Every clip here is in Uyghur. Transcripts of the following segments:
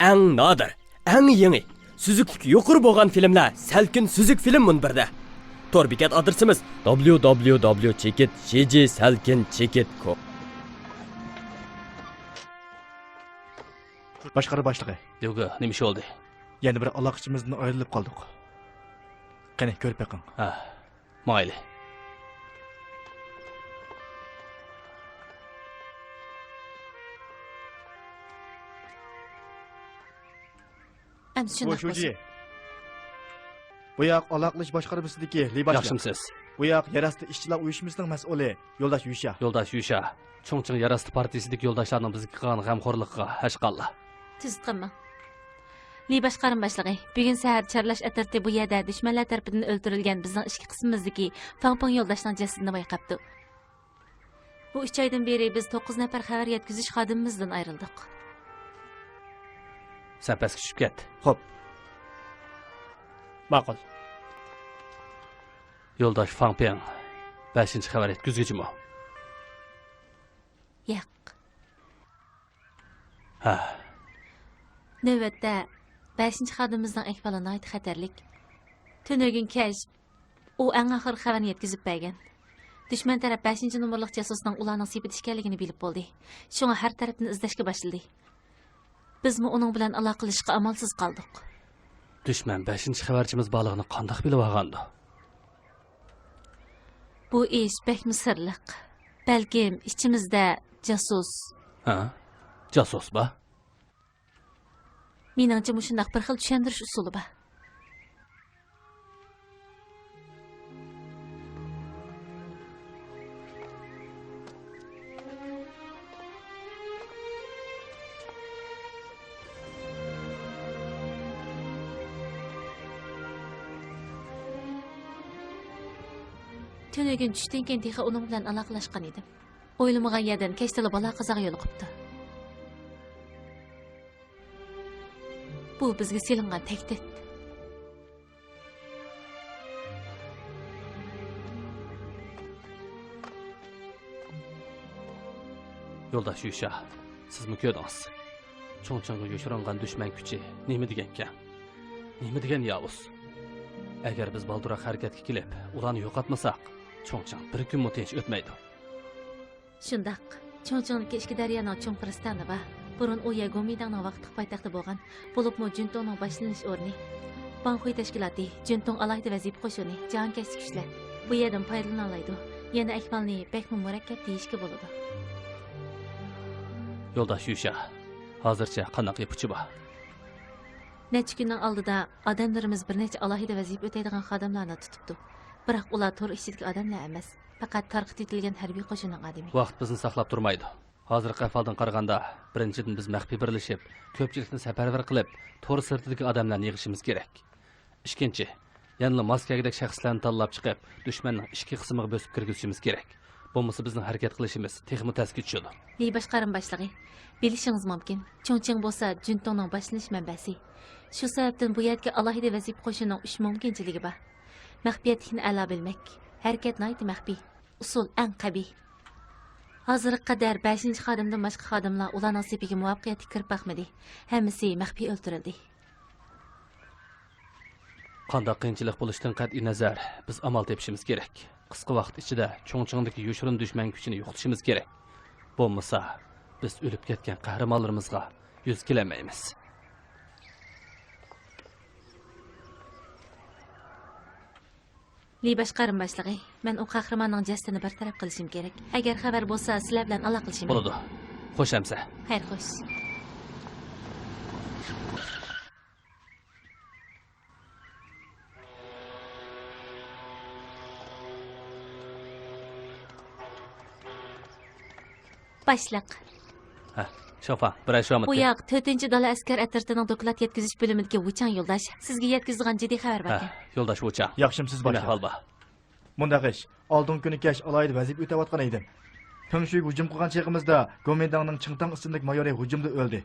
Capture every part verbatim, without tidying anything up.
ئەڭ نادىر، ئەڭ يېڭى، سۈزۈكلۈكى يۇقىرى بولغان فىلىملەر سەلكىن سۈزۈك فىلىم مۇنبىرىدە. تور بېكەت ئادرېسىمىز: دابليۇ دابليۇ دابليۇ چېكىت جى جى سەلكىن چېكىت كوم. باشقارما باشلىقى. ليۇگې، نېمە ئىش بولدى؟ يەنە بىر ئالاقىچىمىزدىن ئايرىلىپ قالدۇق. قېنى، كۆرۈپ بېقىڭ. ھە، مايلى. ئەمدى شۇنداق بولسۇن. بۇ ياق ئالاقىلىشىش باشقارمىسىدىكى لى باشلىق. ياخشىمۇسىز؟ بۇ ياق يەر ئاستى ئىشچىلار ئۇيۇشمىسىنىڭ مەسئۇلى، يولداش يۈشيا. يولداش يۈشيا، چۇڭچىڭ يەر ئاستى پارتىيىسىدىكى يولداشلارنىڭ بىزگە قىلغان غەمخورلۇقىغا ھەشقاللا. تۈزۈت قىلماڭ. لى باشقارما باشلىقى، بۈگۈن سەھەر چارلاش ئەترىتى بۇ يەردە دۈشمەنلەر تەرىپىدىن ئۆلتۈرۈلگەن بىزنىڭ ئىچكى قىسمىمىزدىكى فاڭ پېڭ يولداشنىڭ جەسىتىنى بايقاپتۇ. بۇ ئۈچ ئايدىن بېرى بىز توققۇز نەپەر خەۋەر يەتكۈزۈش خادىمىمىزدىن ئايرىلدۇق. سەن پەسكە چۈشۈپ كەت. خوپ. ماقۇل. يولداش فاڭ پېڭ بەشىنچى خەۋەر يەتكۈزگۈچىمۇ؟ ياق. ھە. نۆۋەتتە بەشىنچى خادىمىمىزنىڭ ئەھۋالى ناھايىتى خەتەرلىك. تۈنۈگۈن كەچ ئۇ ئەڭ ئاخىرقى خەۋەرنى يەتكۈزۈپ بەرگەن. دۈشمەن تەرەپ بەشىنچى نومۇرلۇق جاسۇسنىڭ ئۇلارنىڭ سېپىدا ئىكەنلىكىنى بىلىپ بولدى. شۇڭا ھەر تەرەپتىن ئىزدەشكە باشلىدى. بىزمۇ ئۇنىڭ بىلەن ئالاقىلىشىشقا ئامالسىز قالدۇق. دۈشمەن بەشىنچى خەۋەرچىمىز بارلىقىنى قانداق بىلىۋالغاندۇ؟ بۇ ئىش بەكمۇ سىرلىق. بەلكىم ئىچىمىزدە جاسۇس. ھە؟ جاسۇس بار؟ مېنىڭچە مۇشۇنداق بىر خىل چۈشەندۈرۈش ئۇسۇلى بار. تۈنۈگۈن چۈشتىن كېيىن تېخى ئۇنىڭ بىلەن ئالاقىلەشكەن ئىدىم. ئويلىمىغان يەردىن كەچتىلا بالا-قازاغا يولۇقۇپتۇ. بۇ بىزگە سېلىنغان تەھدىت. يولداش يۈشيا، سىزمۇ كۆردىڭىز. چۇڭچىڭغا يوشۇرۇنغان دۈشمەن كۈچى نېمە دېگەنكەن؟ نېمە دېگەن ياۋۇز؟ ئەگەر بىز بالدۇرراق ھەرىكەتكە كېلىپ، ئۇلارنى يوقاتمىساق، چۇڭچىڭ بىر كۈنمۇ تىنچ ئۆتمەيدۇ. شۇنداق. چۇڭچىڭدىكى ئىككى دەريانىڭ چوڭ پىرىستانى بار. بۇرۇن ئۇ يەر گومىنداڭنىڭ ۋاقىتلىق پايتەختى بولغان، بولۇپمۇ جۈنتۇڭنىڭ باشلىنىش ئورنى. باڭخۇي تەشكىلاتى، جۈنتۇڭ ئالاھىدە ۋەزىپە قوشۇنى، جاھانكەشلىك كۈچلەر بۇ يەردىن پايدىلىنالايدۇ. يەنە ئەھۋالنى بەكمۇ مۇرەككەپ دېيىشكە بولىدۇ. يولداش يۈشيا، ھازىرچە قانداق يىپ ئۇچى بار؟ نەچچە كۈننىڭ ئالدىدا ئادەملىرىمىز بىر نەچچە ئالاھىدە ۋەزىپە ئۆتەيدىغان خادىملارنى تۇتۇپتۇ. بىراق ئۇلار تور ئىچىدىكى ئادەملەر ئەمەس. پەقەت تارقىتىۋېتىلگەن ھەربىي قوشۇننىڭ ئادىمى. ۋاقىت بىزنى ساقلاپ تۇرمايدۇ. ھازىرقى ئەھۋالدىن قارىغاندا، بىرىنچىدىن، بىز مەخپىي بىرلىشىپ، كۆپچىلىكنى سەپەرۋەر قىلىپ، تور سىرتىدىكى ئادەملەرنى يىغىشىمىز كېرەك. ئىككىنچى، يەنىلا ماس كەلگۈدەك شەخسلەرنى تاللاپ چىقىپ، دۈشمەننىڭ ئىچكى قىسمىغا بۆسۈپ كىرگۈزۈشىمىز كېرەك. بولمىسا بىزنىڭ ھەرىكەت قىلىشىمىز تېخىمۇ تەسكە چۈشىدۇ. لى باشقارما باشلىقى، بىلىشىڭىز مۇمكىن، چۇڭچىڭ بولسا جۈنتۇڭنىڭ باشلىنىش مەنبەسى. شۇ سەۋەبتىن بۇ يەردىكى ئالاھىدە ۋەزىپە قوشۇنىنىڭ ئۈچ مۇمكىنچىلىكى بار. مەخپىيەتلىكنى ئەلا بىلمەك، ھەرىكەت ناھايىتى مەخپىي، ئۇسۇل ئەڭ قەبىھ. ھازىرغا قەدەر بەشىنچى خادىمدىن باشقا خادىملار ئۇلارنىڭ سېپىگە مۇۋەپپەقىيەتلىك كىرىپ باقمىدى. ھەممىسى مەخپىي ئۆلتۈرۈلدى. قانداق قىيىنچىلىق بولۇشىدىن قەتئىينەزەر، بىز ئامال تېپىشىمىز كېرەك. قىسقا ۋاقىت ئىچىدە چۇڭچىڭدىكى يوشۇرۇن دۈشمەن كۈچىنى يوقىتىشىمىز كېرەك. بولمىسا، بىز ئۆلۈپ كەتكەن قەھرىمانلىرىمىزغا يۈز كېلەلمەيمىز. لى باشقارما باشلىقى، مەن ئۇ قەھرىماننىڭ جەسىتىنى بىر تەرەپ قىلىشىم كېرەك. ئەگەر خەۋەر بولسا، سىلەر بىلەن ئالاقىلىشىمەن. بولىدۇ. خوش ئەمىسە. خەير، خوش. باشلىق. ھە، شوفا، بىرەر شۇ ئامىتى. بۇ ياق تۆتىنچى دالا ئەسكەر ئەترىتىنىڭ دوكلات يەتكۈزۈش بۆلۈمىدىكى ۋۇچاڭ يولداش. سىزگە يەتكۈزىدىغان جىددىي خەۋەر ھە، باركەن. يولداش ۋۇچاڭ. ياخشىمۇسىز، نېمە باشلىق؟ ئەھۋال بار؟ مۇنداق ئىش، ئالدىنقى كۈنى كەچ ئالاھىدە ۋەزىپە ئۆتەۋاتقان ئىدىم. پېڭشۈيگە ھۇجۇم قىلغان چېغىمىزدا، گومىنداڭنىڭ چىڭتاڭ ئىسىملىك مايورى ھۇجۇمدا ئۆلدى.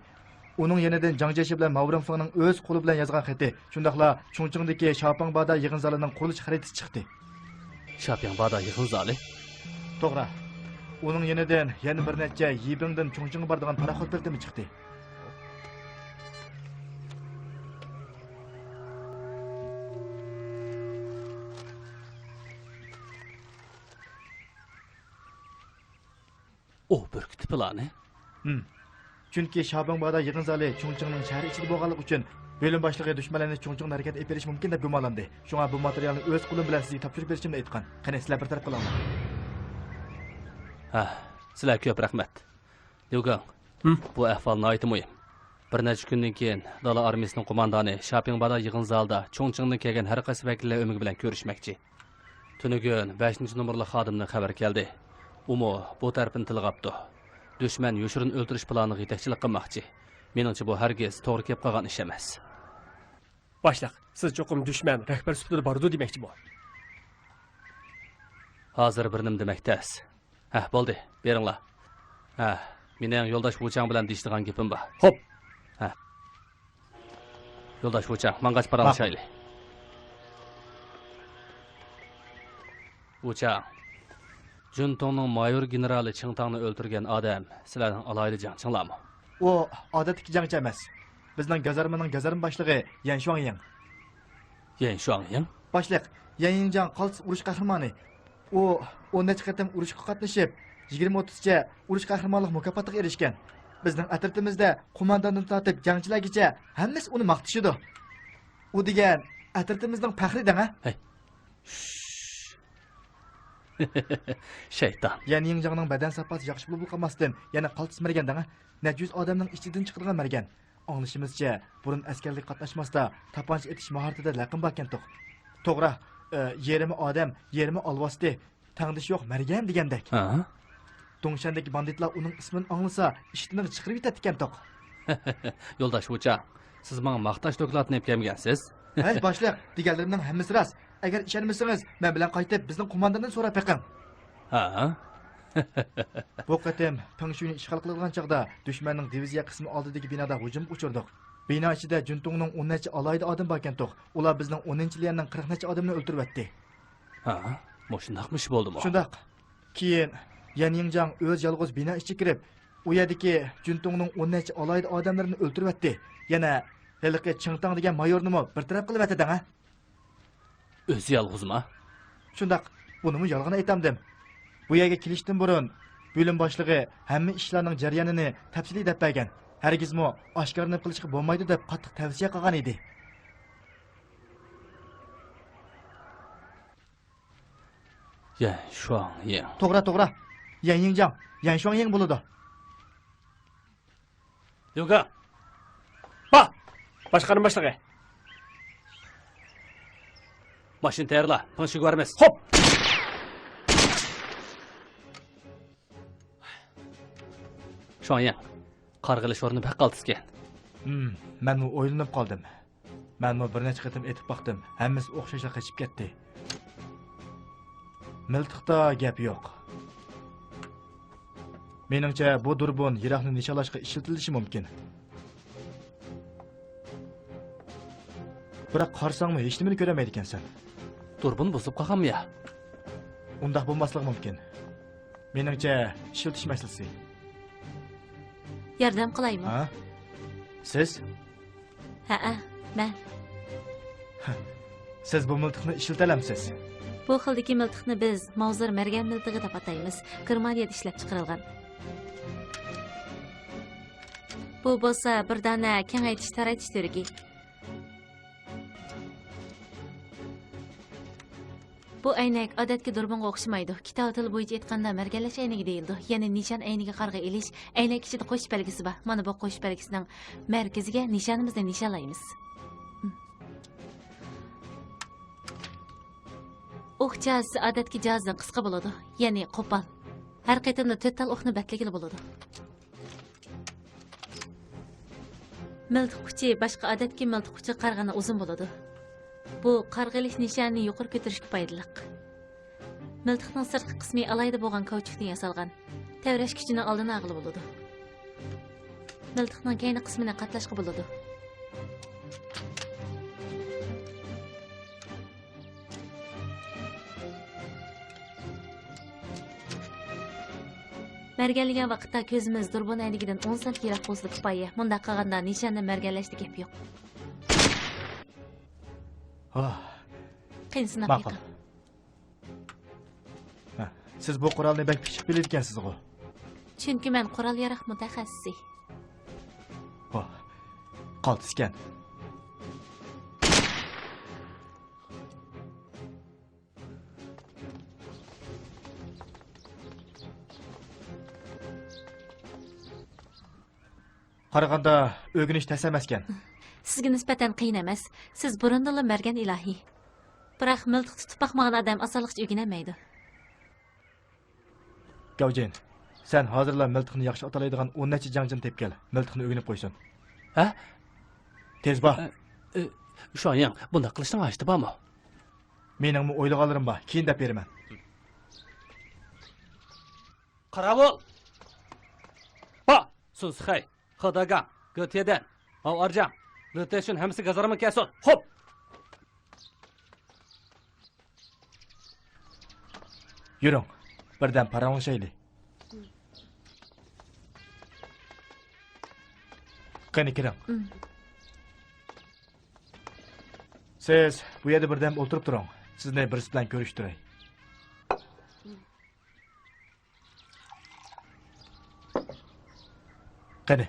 ئۇنىڭ يېنىدىن جاڭ جيېشى بىلەن ماۋ رېنفېڭنىڭ ئۆز قولى بىلەن يازغان خېتى، شۇنداقلا چۇڭچىڭدىكى شياپياڭ بادا يىغىن زالىنىڭ قۇرۇلۇش خەرىتىسى چىقتى. شياپياڭ بادا يىغىن زالى؟ توغرا. ئۇنىڭ يېنىدىن يەنە بىر نەچچە يىبىڭدىن چۇڭچىڭغا بارىدىغان پاراخوت بېلىتىمۇ چىقتى. ئوھ بۈركۈتى پىلانى؟ ھىم. چۈنكى شياپىڭبادا يىغىن زالى چۇڭچىڭنىڭ شەھەر ئىچىدە بولغانلىقى ئۈچۈن، بۆلۈم باشلىقى دۈشمەنلەرنى چۇڭچىڭدىن ھەرىكەت ئېلىپ بېرىشى مۇمكىن دەپ گۇمانلاندى. شۇڭا بۇ ماتېرىيالنى ئۆز قولۇم بىلەن سىزگە تاپشۇرۇپ بېرىشىمنى ئېيتقان. قېنى، سىلەر بىر تەرەپ قىلىڭلار. ھە، سىلەرگە كۆپ رەھمەت. ليۇگاڭ، ھىم؟ بۇ ئەھۋال ناھايىتى مۇھىم. بىر نەچچە كۈندىن كېيىن دالا ئارمىيىسىنىڭ قوماندانى شياپىڭبادا يىغىن زالىدا چۇڭچىڭدىن كەلگەن ھەر قايسى ۋەكىللەر ئۆمىكى بىلەن كۆرۈشمەكچى. تۈنۈگۈن بەشىنچى نومۇرلۇق خادىمدىن خەۋەر كەلدى. ئۇمۇ بۇ تەرىپىنى تىلغاپتۇ. دۈشمەن يوشۇرۇن ئۆلتۈرۈش پىلانىغا يېتەكچىلىك قىلماقچى. مېنىڭچە، بۇ ھەرگىز توغرا كېلىپ قالغان ئىش ئەمەس. باشلىق، سىز چوقۇم دۈشمەن رەھبەر سۈپىتىدە بارىدۇ دېمەكچىمۇ؟ ھازىر بىر نېمە دېمەك تەس. ھە، بولدى، بېرىڭلار. ھە، مېنىڭ يولداش ۋۇچاڭ بىلەن دېيىشىدىغان گېپىم بار. خوپ. ھە. يولداش ۋۇچاڭ، ماڭغاچ پاراڭلىشايلى. ۋۇچاڭ، جۈنتۇڭنىڭ مايور گېنېرالى چىڭتاڭنى ئۆلتۈرگەن ئادەم سىلەرنىڭ ئالاھىدە جەڭچىڭلارمۇ؟ ئۇ ئادەتتىكى جەڭچى ئەمەس. بىزنىڭ گازارمىنىڭ گازارما باشلىقى يەن شۇاڭيىڭ. يەن شۇاڭيىڭ؟ باشلىق، يەن يىڭجاڭ قالتىس ئۇرۇش قەھرىمانى. ئۇ ئون نەچچە قېتىم ئۇرۇشقا قاتنىشىپ، يىگىرمە ئوتتۇزچە ئۇرۇش قەھرىمانلىق مۇكاپاتىغا ئېرىشكەن. بىزنىڭ ئەترىتىمىزدە قومانداندىن تارتىپ جەڭچىلەرگىچە ھەممىسى ئۇنى ماختىشىدۇ. ئۇ دېگەن ئەترىتىمىزنىڭ پەخرى دەڭە. ھەي. شۇش. شەيتان. يەن يىڭجاڭنىڭ بەدەن ساپاسى ياخشى بولۇپلا قالماستىن، يەنە قالتىس مەرگەن دەڭە. نەچچە يۈز ئادەمنىڭ ئىچىدىن چىقىدىغان مەرگەن. ئاڭلىشىمىزچە، بۇرۇن ئەسكەرلىككە قاتناشماستا، تاپانچا ئېتىش ماھارىتىدە لەقەم باركەنتۇق. توغرا، ئە، يېرىمى ئادەم، يېرىمى ئالۋاستى، تەڭدىشى يوق مەرگەن دېگەندەك. ھە؟ دۇڭشەندىكى باندىتلار ئۇنىڭ ئىسمىنى ئاڭلىسا، ئىشتىنىغا چىقىرىۋېتەتتىكەنتۇق. يولداش ۋۇچاڭ، سىز ماڭا ماختاش دوكلاتىنى ئېلىپ كەلمىگەنسىز. ھەي، باشلىق، دېگەنلىرىمنىڭ ھەممىسى راست. ئەگەر ئىشەنمىسىڭىز، مەن بىلەن قايتىپ بىزنىڭ قومانداندىن سوراپ بېقىڭ. ھە؟ بۇ قېتىم پېڭشۈينى ئىشغال قىلىدىغان چاغدا دۈشمەننىڭ دىۋىزىيە قىسمى ئالدىدىكى بىنادا ھۇجۇمغا ئۇچرىدۇق. بىنا ئىچىدە جۈنتۇڭنىڭ ئون نەچچە ئالاھىدە ئادىمى باركەنتۇق. ئۇلار بىزنىڭ ئونىنچى ليەننىڭ قىرىق نەچچە ئادىمىنى ئۆلتۈرۈۋەتتى. ھە؟ مۇشۇنداقمۇ ئىش بولدىمۇ؟ شۇنداق. كېيىن يەن يىڭجاڭ ئۆزى يالغۇز بىنا ئىچىگە كىرىپ، ئۇ يەردىكى جۈنتۇڭنىڭ ئون نەچچە ئالاھىدە ئادەملىرىنى ئۆلتۈرۈۋەتتى. يەنە ھېلىقى چىڭتاڭ دېگەن مايورنىمۇ بىر تەرەپ قىلىۋەتتى دەڭە. ئۆزى يالغۇزما؟ شۇنداق، بۇنىمۇ يالغان ئېيتامدىم. بۇ يەرگە كېلىشتىن بۇرۇن بۆلۈم باشلىقى ھەممە ئىشلارنىڭ جەريانىنى تەپسىلىي دەپ بەرگەن. ھەرگىزمۇ ئاشكارىلىنىپ قېلىشقا بولمايدۇ دەپ قاتتىق تەۋسىيە قىلغان ئىدى. يەن شۇاڭيىڭ. توغرا، توغرا. يەن يىڭجاڭ، يەن شۇاڭيىڭ بولىدۇ. ليۇگېڭ. با! باش قېرىنداشلىرى. ماشىنا تەييارلا، پېڭشىگە بارىمىز. خوپ! شۇاڭيىڭ، قارغا ئېلىش ئورنى بەك قالتىسكەن. ھىم، مەنمۇ ئويلىنىپ قالدىم. مەنمۇ بىر نەچچە قېتىم ئېتىپ باقتىم، ھەممىسى ئوخشاشلا قېچىپ كەتتى. مىلتىقتا گەپ يوق. مېنىڭچە، بۇ دۇربۇن يىراقنى نىشانلاشقا ئىشلىتىلىشى مۇمكىن. بىراق قارىساڭمۇ ھېچنېمىنى كۆرەلمەيدىكەنسەن. دۇربۇن بۇزۇلۇپ قالغانمۇ يا؟ ئۇنداق بولماسلىقى مۇمكىن. مېنىڭچە، ئىشلىتىش مەسىلىسى. ياردەم قىلايمۇ؟ ھە؟ سىز؟ ھەئە، مەن. سىز بۇ مىلتىقنى ئىشلىتەلەمسىز؟ بۇ خىلدىكى مىلتىقنى بىز ماۋزېر مەرگەن مىلتىقى دەپ ئاتايمىز. گېرمانىيەدە ئىشلەپچىقىرىلغان. بۇ بولسا بىر دانە كېڭەيتىش تارايتىش تۈۋرۈكى. بۇ ئەينەك ئادەتتىكى دۇربۇنغا ئوخشىمايدۇ. كىتاب تىلى بويىچە ئېيتقاندا، مەرگەنلەش ئەينىكى دېيىلىدۇ. يەنى نىشان ئەينىكى قارىغا ئېلىش، ئەينەك ئىچىدە قوشۇش بەلگىسى بار. مانا بۇ قوشۇش بەلگىسىنىڭ مەركىزىگە نىشانىمىزنى نىشانلايمىز. ئوق جازىسى ئادەتتىكى جازىدىن قىسقا بولىدۇ، يەنى قوپال. ھەر قېتىمدا تۆت تال ئوقنى بەتلىگىلى بولىدۇ. مىلتىق ئۇچى باشقا ئادەتتىكى مىلتىق ئۇچىغا قارىغاندا ئۇزۇن بولىدۇ. بۇ قارغا ئېلىش نىشانىنى يۇقىرى كۆتۈرۈشكە پايدىلىق. مىلتىقنىڭ سىرتقى قىسمى ئالاھىدە بولغان كاۋچۇكتىن ياسالغان. تەۋرەش كۈچىنى ئالدىنى ئالغىلى بولىدۇ. مىلتىقنىڭ كەينى قىسمىنى قاتلاشقا بولىدۇ. مەرگەنلىگەن ۋاقىتتا كۆزىمىز دۇربۇن ئەينىكىدىن ئون سانتى يىراق بولسىلا كۇپايە. مۇنداق قىلغاندا نىشاننى مەرگەنلەشتە گەپ يوق. ھا. قېنى سىناپ ماقۇل. بېقىڭ. ھە، سىز بۇ قورالنى بەك پىششىق بىلىدىكەنسىزغۇ؟ چۈنكى مەن قورال-ياراغ مۇتەخەسسىسى. ۋاھ، قالتىسكەن. قارىغاندا ئۆگىنىش تەس ئەمەسكەن. سىزگە نىسبەتەن قىيىن ئەمەس. سىز بۇرۇندىنلا مەرگەن ئىلاھى. بىراق مىلتىق تۇتۇپ باقمىغان ئادەم ئاسانلىقچە ئۆگىنەلمەيدۇ. گاۋجىن، سەن ھازىرلا مىلتىقنى ياخشى ئاتالايدىغان ئون نەچچە جەڭچىنى تېپىپ كەل. مىلتىقنى ئۆگىنىپ قويسۇن. ھە؟ تېز بار. ئە، ئە، شۇاڭيىڭ، بۇنداق قىلىشنىڭ ھاجىتى بارمۇ؟ مېنىڭمۇ ئويلىغانلىرىم بار، كېيىن دەپ بېرىمەن. قاراۋۇل! با! سۇنسىخەي، خېدېگاڭ، گېتيېدەن، ماۋ ئارجاڭ، لېتېشىن ھەممىسى گازارمىغا كەلسۇن. خوپ! يۈرۈڭ، بىردەم پاراڭلىشايلى. قېنى، كىرىڭ. سىز بۇ يەردە بىردەم ئولتۇرۇپ تۇرۇڭ. سىزنى بىرسى بىلەن كۆرۈشتۈرەي. قېنى.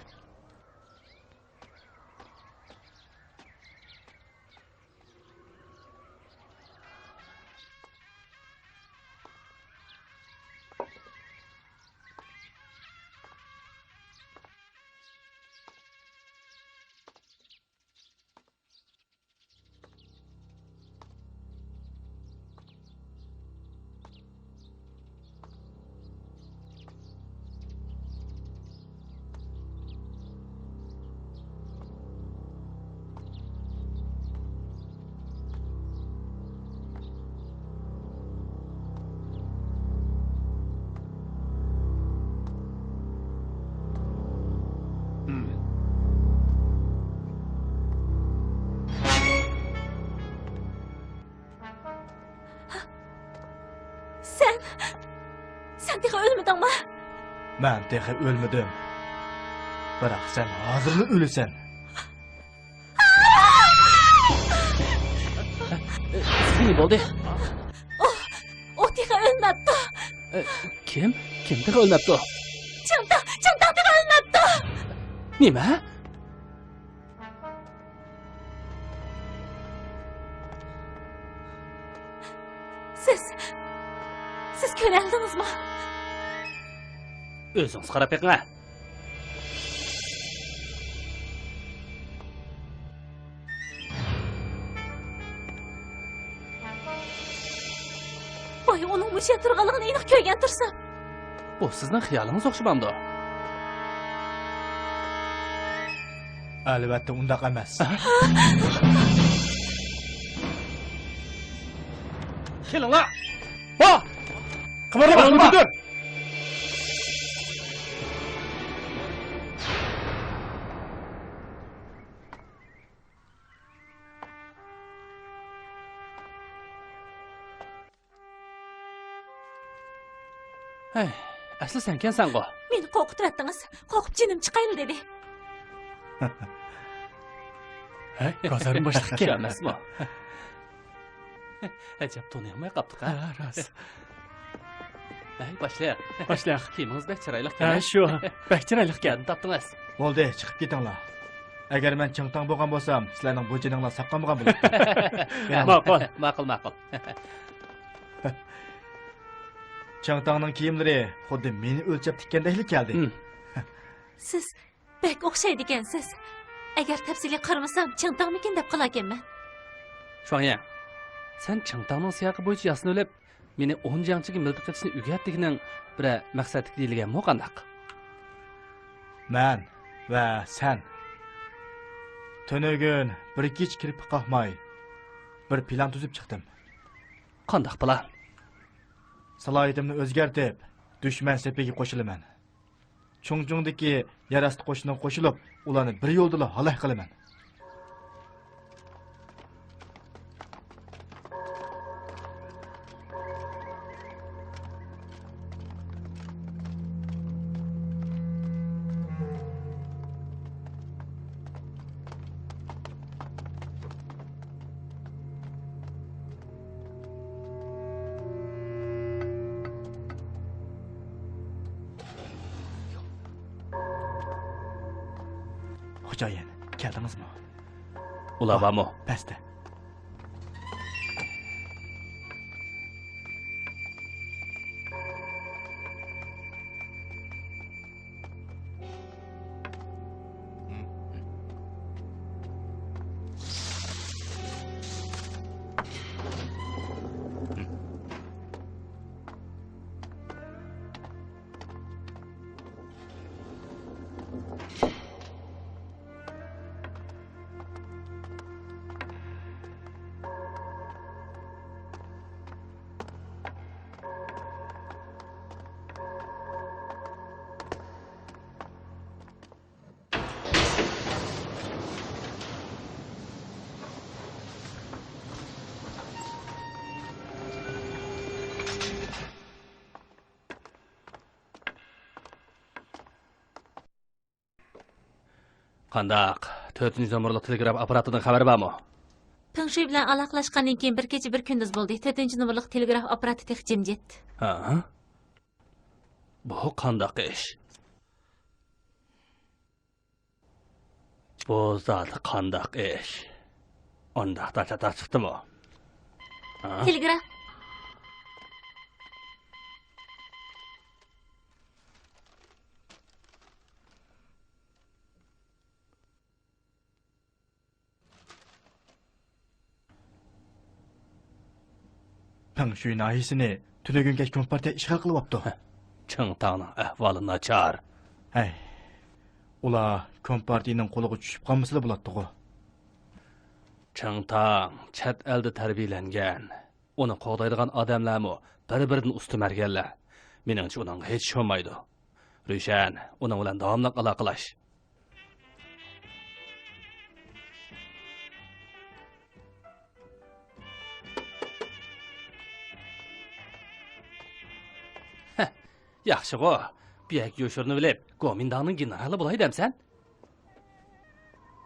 سەن، سەن تېخى ئۆلمىدىڭمۇ؟ مەن تېخى ئۆلمىدىم. بىراق سەن ھازىرلا ئۆلىسەن. سىزگە نېمە بولدى؟ ئۇ، ئۇ تېخى ئۆلمەپتۇ. ئە، كىم؟ كىم تېخى ئۆلمەپتۇ؟ چىڭتاڭ، چىڭتاڭ تېخى ئۆلمەپتۇ. نېمە؟ سىز، سىز كۆرەلدىڭىزمۇ؟ ئۆزىڭىز قاراپ بېقىڭ ھە. ۋاي، ئۇنىڭ مۇشۇ يەردە تۇرغانلىقىنى ئېنىق كۆرگەن تۇرسام. بۇ سىزنىڭ خىيالىڭىز ئوخشىمامدۇ؟ ئەلۋەتتە ئۇنداق ئەمەس. كېلىڭلار! ۋاھ! قىمارلىما، قىمارلىما! ھەي، ئەسلى سەنكەنسەنغۇ؟ مېنى قورقۇتۇۋەتتىڭىز. قورقۇپ جېنىم چىقايلا دېدى. ھەي، گازارما باشلىقكەن. شۇ ئەمەسمۇ؟ ئەجەب، تونۇيالماي قاپتۇق ھە؟ ھە، راست. ھەي، باشلىق. باشلىق. كىيىمىڭىز بەك چىرايلىقكەن ھە، ھە؟ شۇ. بەك چىرايلىقكەن. يەنە تاپتىڭىز. بولدى، چىقىپ كېتىڭلار. ئەگەر مەن چىڭتاڭ بولغان بولسام، سىلەرنىڭ بۇ جېنىڭلار ساققان بولغان بولاتتى. ماقۇل، ماقۇل، ماقۇل. چىڭتاڭنىڭ كىيىملىرى خۇددى مېنى ئۆلچەپ تىككەندەكلا كەلدى. ھىم. سىز بەك ئوخشايدىكەنسىز. ئەگەر تەپسىلىي قارىمىسام، چىڭتاڭمىكىن دەپ قالاركەنمەن. شۇاڭيەن، سەن چىڭتاڭنىڭ سىياقى بويىچە ياسىنىۋېلىپ، مېنى ئون جەڭچىگە مىلتىق ئېتىشنى ئۆگەت دېگىنىڭ بىرەر مەقسەتلىك دېيىلگەنمۇ قانداق؟ مەن ۋە سەن تۈنۈگۈن بىر كېچە كىرپىك قاقماي، بىر پىلان تۈزۈپ چىقتىم. قانداق پىلان؟ سالاھىيىتىمنى ئۆزگەرتىپ، دۈشمەن سېپىگە قوشۇلىمەن. چۇڭچۇڭدىكى يەر ئاستى قوشۇنىغا قوشۇلۇپ، ئۇلارنى بىر يولدىلا ھالاك قىلىمەن. جايەن، كەلدىڭىزمۇ؟ ئۇلار بارمۇ؟ پەستە. قانداق؟ تۆتىنچى نومۇرلۇق تېلېگراف ئاپپاراتىدىن خەۋەر بارمۇ؟ پېڭ شۈي بىلەن ئالاقىلەشكەندىن كېيىن بىر كېچە، بىر كۈندۈز بولدى. تۆتىنچى نومۇرلۇق تېلېگراف ئاپپاراتى تېخى جىمجىت. ھە؟ بۇ قانداق ئىش؟ بۇ زادى قانداق ئىش؟ ئۇنداقتا چاتاق چىقتىمۇ؟ ھە؟ تېلېگراف. پېڭ شۈي ناھىيىسىنى تۈنۈگۈن كەچ كومپارتىيە ئىشغال قىلىۋاپتۇ. ھە، چىڭ تاڭنىڭ ئەھۋالى ناچار. ھەي، ئۇلار كومپارتىيىنىڭ قولىغا چۈشۈپ قالمىسىلا بولاتتىغۇ. چىڭ تاڭ چەت ئەلدە تەربىيەلەنگەن. ئۇنى قوغدايدىغان ئادەملەرمۇ بىر-بىرىدىن ئۇستىمەرگەنلەر. مېنىڭچە، ئۇنىڭغا ھېچ ئىش بولمايدۇ. رۈشەن، ئۇنىڭ بىلەن داۋاملىق ئالاقىلەش. ھە، ياخشىغۇ، بۇ يەرگە يوشۇرۇنۇۋېلىپ، گومىنداڭنىڭ گېنېرالى بولاي دەمسەن؟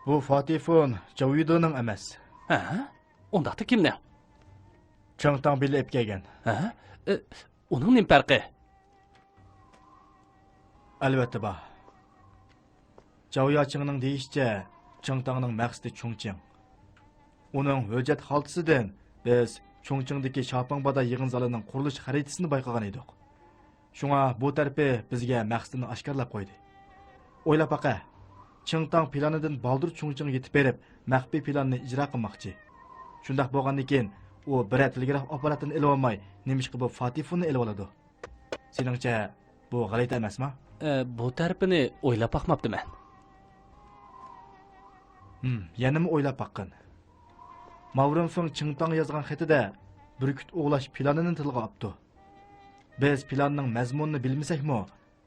بۇ فاتىفۇن جاۋيۇدۇنىڭ ئەمەس. ھە؟ ئۇنداقتا كىمنىڭ؟ چىڭ تاڭ بىللە ئېلىپ كەلگەن. ھە؟ ئە، ئۇنىڭ نېمە پەرقى؟ ئەلۋەتتە بار. جاۋ ياچىڭنىڭ دېيىشىچە، چىڭ تاڭنىڭ مەقسىتى چۇڭچىڭ. ئۇنىڭ ھۆججەت خالتىسىدىن بىز چۇڭچىڭدىكى شاپىڭبادا يىغىن زالىنىڭ قۇرۇلۇش خەرىتىسىنى بايقىغان ئىدۇق. شۇڭا بۇ تەرىپى بىزگە مەقسىتىنى ئاشكارىلاپ قويدى. ئويلاپ باقە، چىڭ تاڭ پىلانىدىن بالدۇر چۇڭچىڭغا يېتىپ بېرىپ، مەخپىي پىلاننى ئىجرا قىلماقچى. شۇنداق بولغاندىن كېيىن، ئۇ بىرەر تېلېگراف ئاپپاراتىنى ئېلىۋالماي، نېمىشقا بۇ فاتىفۇننى ئېلىۋالىدۇ؟ سېنىڭچە، بۇ غەلىتە ئەمەسما؟ ئە، بۇ تەرىپىنى ئويلاپ باقماپتىمەن. ھىم، يەنىمۇ ئويلاپ باققىن. ماۋرىنفېڭ چىڭ تاڭغا يازغان خېتىدە بۈركۈت ئوۋلاش پىلانىنى تىلغا ئاپتۇ. بىز پىلاننىڭ مەزمۇنىنى بىلمىسەكمۇ،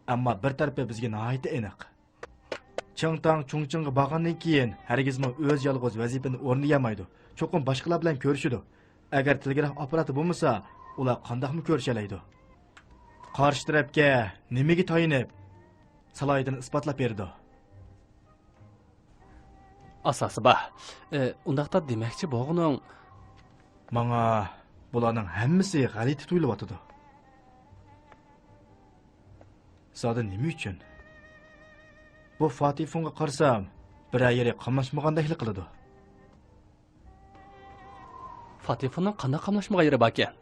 ئەمما بىر تەرىپى بىزگە ناھايىتى ئېنىق. چىڭ تاڭ چۇڭچىڭغا بارغاندىن كېيىن، ھەرگىزمۇ ئۆزى يالغۇز ۋەزىپىنى ئورۇندىيالمايدۇ. چوقۇم باشقىلار بىلەن كۆرۈشىدۇ. ئەگەر تېلېگراف ئاپپاراتى بولمىسا، ئۇلار قانداقمۇ كۆرۈشەلەيدۇ؟ قارشى تەرەپكە نېمىگە تايىنىپ، سالاھىيىتىنى ئىسپاتلاپ بېرىدۇ؟ ئاساسى بار. ئە، ئۇنداقتا دېمەكچى بولغىنىڭ؟ ماڭا بۇلارنىڭ ھەممىسى غەلىتە تۇيۇلۇۋاتىدۇ. زادى نېمە ئۈچۈن؟ بۇ فاتىفۇنغا قارىسام، بىرەر يېرى قاملاشمىغاندەكلا قىلىدۇ. فاتىفۇننىڭ قانداق قاملاشمىغان يېرى باركەن؟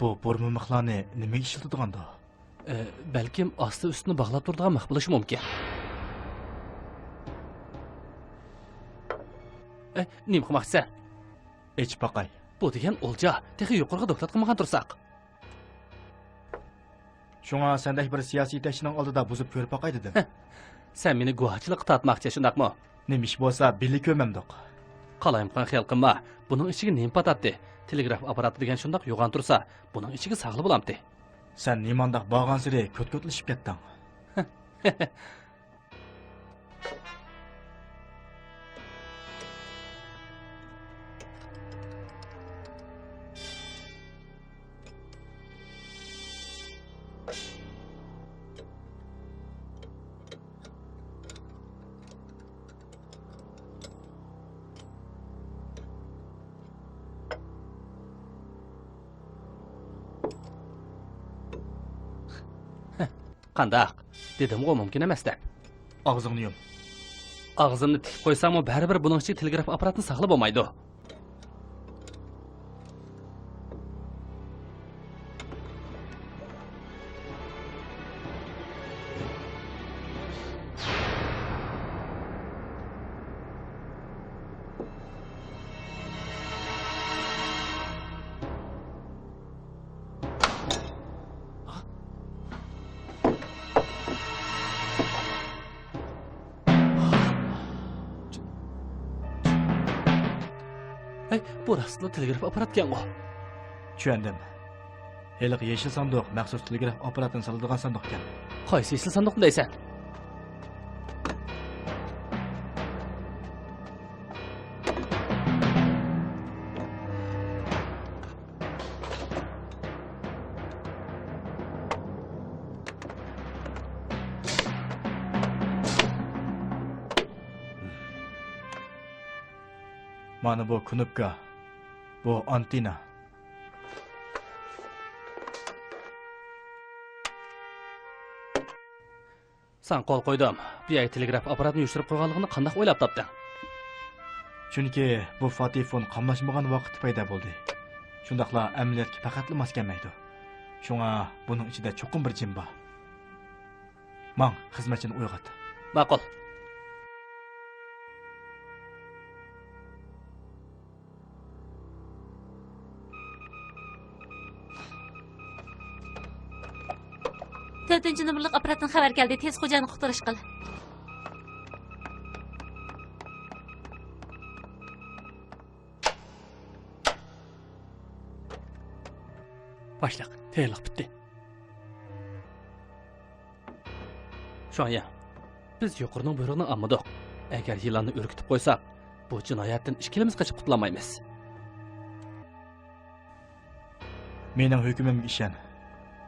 بۇ بۇرما مىخلارنى نېمىگە ئىشلىتىدىغاندۇ؟ ئە، بەلكىم ئاستى ئۈستىنى باغلاپ تۇرىدىغان مىخ بولۇشى مۇمكىن. ئە، نېمە قىلماقچىسەن؟ ئېچىپ باقاي. بۇ دېگەن ئولجا، تېخى يۇقىرىغا دوكلات قىلمىغان تۇرساق. شۇڭا سەندەك بىر سىياسىي يېتەكچىنىڭ ئالدىدا بۇزۇپ كۆرۈپ باقاي دېدىم. ھە. سەن مېنى گۇۋاھچىلىققا تارتماقچى، شۇنداقمۇ؟ نېمە ئىش بولسا، بىللە كۆرمەمدۇق. قالايمىقان خىيال قىلما، بۇنىڭ ئىچىگە نېمە پاتاتتى؟ تېلېگراف ئاپپاراتى دېگەن شۇنداق يوغان تۇرسا، بۇنىڭ ئىچىگە ساغلا بولامتى؟ سەن نېمانداق بارغانسېرى كوت-كوتلىشىپ كەتتىڭ. قانداق؟ دېدىمغۇ، مۇمكىن ئەمەس دەپ. ئاغزىڭنى يۇم. ئاغزىمنى تىكىپ قويساڭمۇ، بەرىبىر بۇنىڭ ئىچىگە تېلېگراف ئاپپاراتىنى ساغلا بولمايدۇ. ھەي، بۇ راستلا تېلېگراف ئاپپاراتكەنغۇ؟ چۈشەندىم. ھېلىقى يېشىل ساندۇق مەخسۇس تېلېگراف ئاپپاراتىنى سالىدىغان ساندۇقكەن. قايسى يېشىل ساندۇقنى دەيسەن؟ مانا بۇ كۇنۇپكا، بۇ ئانتېننا. ساڭا قول قويدۇم. بۇ يەرگە تېلېگراف ئاپپاراتىنى يوشۇرۇپ قويغانلىقىنى قانداق ئويلاپ تاپتىڭ؟ چۈنكى بۇ پاتېفون قاملاشمىغان ۋاقىتتا پەيدا بولدى. شۇنداقلا ئەمەلىيەتكە پەقەتلا ماس كەلمەيدۇ. شۇڭا بۇنىڭ ئىچىدە چوقۇم بىر جىن بار. ماڭ، خىزمەتچىنى ئويغات. ماقۇل. تۆتىنچى نومۇرلۇق ئاپپاراتتىن خەۋەر كەلدى، تېز خوجايىننى قۇتقۇزۇش قىل. باشلىق، تەييارلىق پۈتتى. شۇاڭياڭ، بىز يۇقىرىنىڭ بۇيرۇقىنى ئالمىدۇق. ئەگەر يىلاننى ئۈركۈتۈپ قويساق، بۇ جىنايەتتىن ئىككىلىمىز قېچىپ قۇتۇلالمايمىز. مېنىڭ ھۆكمۈمگە ئىشەن.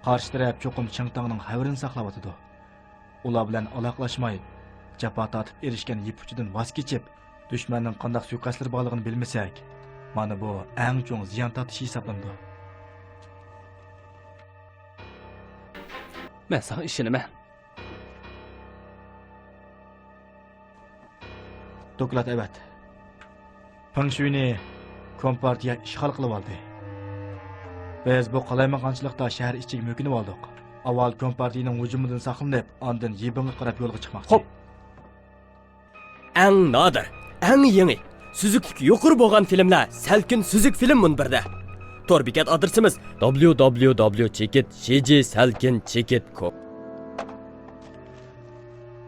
قارشى تەرەپ چوقۇم چىڭتاڭنىڭ خەۋىرىنى ساقلاۋاتىدۇ. ئۇلار بىلەن ئالاقىلاشماي، جاپا تارتىپ ئېرىشكەن يىپ ئۇچىدىن ۋاز كېچىپ، دۈشمەننىڭ قانداق سۇيىقەستلىرى بارلىقىنى بىلمىسەك، مانا بۇ ئەڭ چوڭ زىيان تارتىش ھېسابلىنىدۇ. مەن ساڭا ئىشىنىمەن. دوكلات ئەۋەت. پېڭ شۈينى كومپارتىيە ئىشغال قىلىۋالدى. بىز بۇ قالايمىقانچىلىقتا شەھەر ئىچىگە مۆكۈنۈۋالدۇق. ئاۋۋال كومپارتىيىنىڭ ھۇجۇمىدىن ساقلىنىپ، ئاندىن يىبىڭغا قاراپ يولغا چىقماقچى. خوپ. ئەڭ نادىر، ئەڭ يېڭى، سۈزۈكلۈكى يۇقىرى بولغان فىلىملەر سەلكىن سۈزۈك فىلىم مۇنبىرىدە. تور بېكەت ئادرېسىمىز www چېكىت شىجى سەلكىن چېكىت كوم.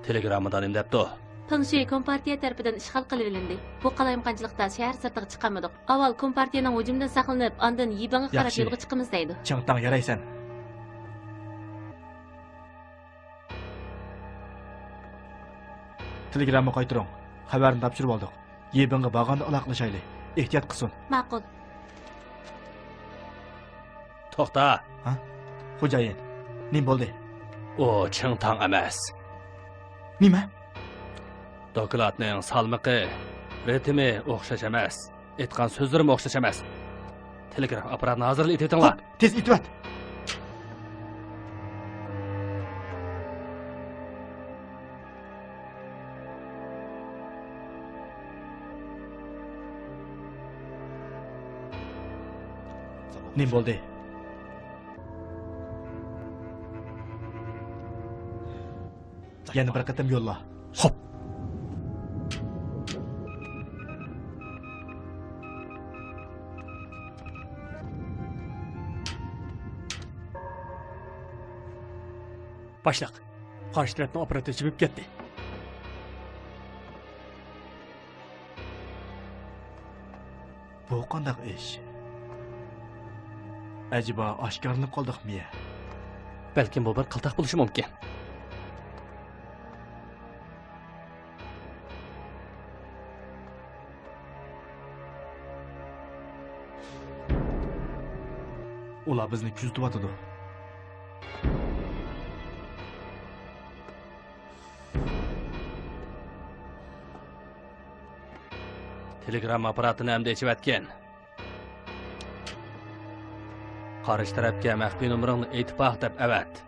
تېلېگراممىدا نېمە دەپتۇ؟ پېڭ شۈي كومپارتىيە تەرىپىدىن ئىشغال قىلىۋېلىندى. بۇ قالايمىقانچىلىقتا شەھەر سىرتىغا چىقالمىدۇق. ئاۋۋال كومپارتىيەنىڭ ھۇجۇمىدىن ساقلىنىپ، ئاندىن يىبىڭغا قاراپ ياخشى. يولغا چىقىمىز دەيدۇ. چىڭتاڭ يارايسەن. تېلېگرامما قايتۇرۇڭ. خەۋەرنى تاپشۇرۇۋالدۇق. يىبىڭغا بارغاندا ئالاقىلىشايلى. ئېھتىيات قىلسۇن. ماقۇل. توختا! ھە؟ خوجايىن، نېمە بولدى؟ ئۇ چىڭتاڭ ئەمەس. نېمە؟ دوكلاتنىڭ سالمىقى، رىتىمى ئوخشاش ئەمەس. ئېيتقان سۆزلىرىمۇ ئوخشاش ئەمەس. تېلېگراف ئاپپاراتىنى ھازىرلا ئېتىۋېتىڭلار. خوپ، تېز ئېتىۋەت. نېمە بولدى؟ يەنە بىر قېتىم يوللا. خوپ. باشلىق، قارشى تەرەپنىڭ ئاپپاراتى جىمىپ كەتتى. بۇ قانداق ئىش؟ ئەجەبا ئاشكارىلىنىپ قالدۇقمۇ يە؟ بەلكىم بۇ بىر قىلتاق بولۇشى مۇمكىن. ئۇلار بىزنى كۆزىتىۋاتىدۇ. تېلېگرامما ئاپپاراتىنى ئەمدى ئېچىۋەتكىن. قارشى تەرەپكە مەخپىي نومۇرۇڭنى ئېيتىپ باق دەپ ئەۋەت.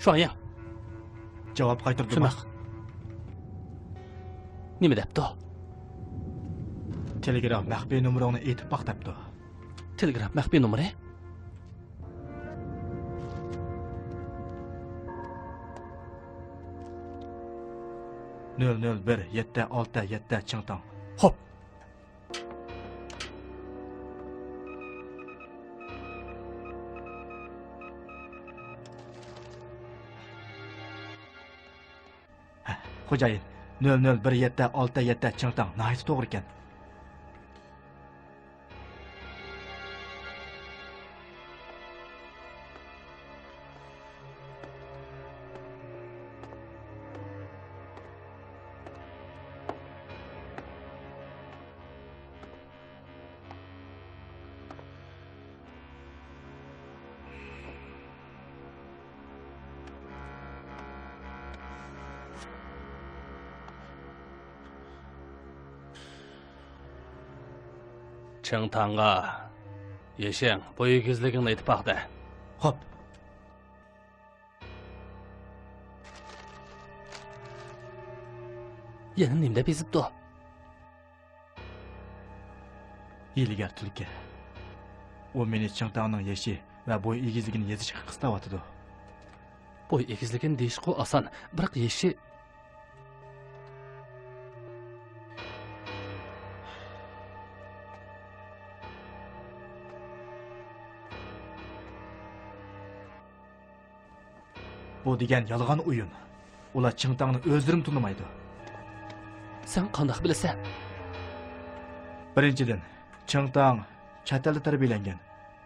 شۇاڭيىڭ. جاۋاب قايتۇردىمۇ؟ شۇنداق. نېمە دەپتۇ؟ تېلېگراف مەخپىي نومۇرۇڭنى ئېيتىپ باق دەپتۇ. تېلېگراف مەخپىي نومۇرى؟ نۆل نۆل بىر يەتتە ئالتە يەتتە چىڭتاڭ. خوپ. خوجايىن، نۆل نۆل بىر يەتتە ئالتە يەتتە چىڭتاڭ ناھايىتى توغرا ئىكەن. چىڭتاڭغا، يېشىڭ، بۇ ئېگىزلىكىڭنى ئېيتىپ باق دە. خوپ. يەنە نېمە دەپ يېزىپتۇ؟ ھىيلىگەر تۈلكە. ئۇ مېنى چىڭتاڭنىڭ يېشى ۋە بوي ئېگىزلىكىنى يېزىشقا قىستاۋاتىدۇ. بوي ئېگىزلىكىنى دېيىشقۇ ئاسان، بىراق يېشى. بۇ دېگەن يالغان ئويۇن. ئۇلار چىڭتاڭنى ئۆزلىرىمۇ تونۇمايدۇ. سەن قانداق بىلىسەن؟ بىرىنچىدىن، چىڭتاڭ چەت ئەلدە تەربىيەلەنگەن.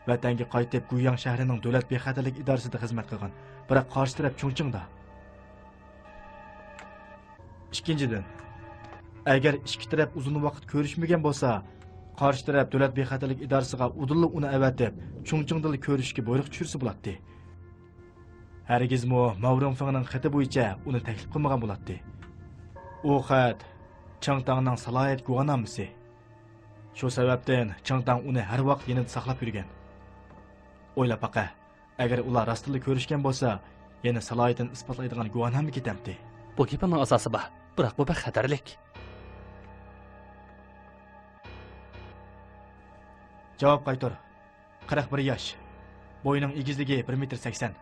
ۋەتەنگە قايتىپ، گۇياڭ شەھىرىنىڭ دۆلەت بىخەتەرلىك ئىدارىسىدا خىزمەت قىلغان. بىراق قارشى تەرەپ چۇڭچىڭدا. ئىككىنچىدىن، ئەگەر ئىككى تەرەپ ئۇزۇن ۋاقىت كۆرۈشمىگەن بولسا، قارشى تەرەپ دۆلەت بىخەتەرلىك ئىدارىسىغا ئۇدۇللا ئۇنى ئەۋەتىپ، چۇڭچىڭدىلا كۆرۈشۈشكە بۇيرۇق چۈشۈرسە بولاتتى. ھەرگىزمۇ ماۋ رۇڭفېڭنىڭ خېتى بويىچە ئۇنى تەكلىپ قىلمىغان بولاتتى. ئۇ خەت چىڭتاڭنىڭ سالاھىيەت گۇۋاھنامىسى. شۇ سەۋەبتىن چىڭتاڭ ئۇنى ھەر ۋاقىت يېنىدا ساقلاپ يۈرگەن. ئويلاپ باقە، ئەگەر ئۇلار راستتىنلا كۆرۈشكەن بولسا، يەنە سالاھىيىتىنى ئىسپاتلايدىغان گۇۋاھنامە كېتەمتى؟ بۇ گېپىڭنىڭ ئاساسى بار، بىراق بۇ بەك خەتەرلىك. جاۋاب قايتۇر. قىرىق بىر ياش. بويىنىڭ ئېگىزلىكى بىر مېتىر سەكسەن.